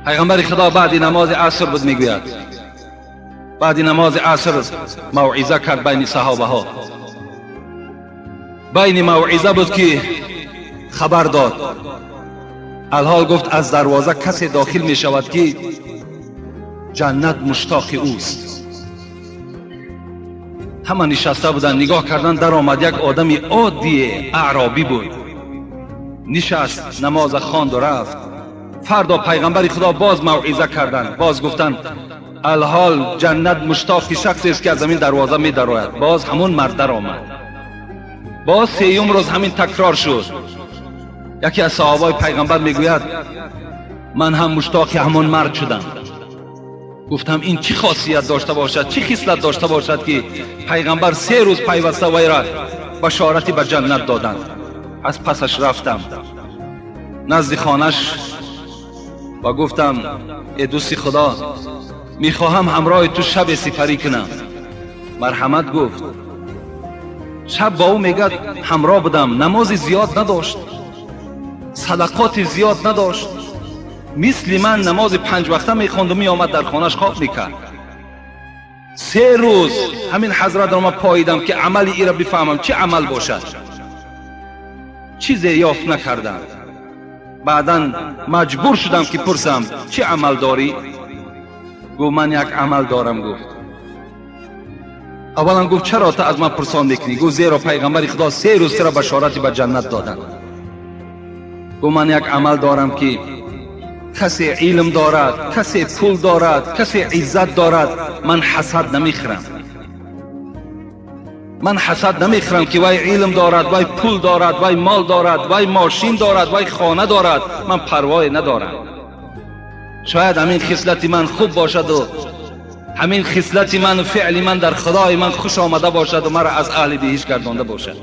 Пайғамбари Худо баъди намози аср буд, мегӯяд, баъди намози аср мавъиза кард байни саҳобаҳо. Байни мавъиза буд, ки хабар дод. Алҳол гуфт, аз дарвоза касе дохил мешавад, ки ҷаннат муштоқи ӯст. Ҳама нишаста буданд, нигоҳ кардан, даромад як одами оддие, аъробӣ буд. Нишаст, намоза хонду рафт. Фардо пайғамбари Худо боз мавъиза карданд, боз гуфтанд, алҳол ҷаннат муштоқи шахсест, ки аз ҳамин дарвоза медарояд. Боз ҳамун мард даромад. Боз сеюм рӯз ҳамин такрор шуд. Яке аз саҳобаи пайғамбар мегӯяд, ман ҳам муштоқи ҳамон мард шудам. Гуфтам, ин чӣ хосият дошта бошад, чӣ хислат дошта бошад, ки пайғамбар 3 рӯз пайваста вайра башорати ба ҷаннат доданд. Аз пасаш рафтам назди хонаш ва гуфтам, э дӯсти Худо, мехоҳам ҳамроҳи ту шабе сипарӣ кунам. Марҳамат, гуфт. Шаб бо ӯ, мегӯяд, ҳамроҳ будам. Намози зиёд надошт, садақоти зиёд надошт. Мисли ман намози 5 вақта мехонду меомад, дар хонаш хоб мекард. 3 рӯз ҳамин ҳазратро ман поидам, ки амали иро бифаҳмам, чӣ амал бошад. Чизе ёфт накардам. Баъдан маҷбур шудам, ки пурсам, чӣ амал дорӣ? Гуфт, ман як амал дорам. Гуфт, аввалан гуфт, чаро ту аз ман пурсон мекунӣ? Гуфт, зеро пайғамбари Худо 3 рӯз туро башорати ба ҷаннат доданд. Гуфт, ман як амал дорам, ки касе илм дорад, касе пул дорад, касе иззат дорад, ман ҳасад намехӯрам. Ман ҳасад намехӯрам, ки вай илм дорад, вай пул дорад, вай мол дорад, вай мошин дорад, вай хона дорад. Ман парвое надорам. Шояд ҳамин хислати ман хуб бошаду ҳамин хислати ману феъли ман дар Худои ман хуш омада бошаду маро аз аҳли биҳишт гардонда бошад.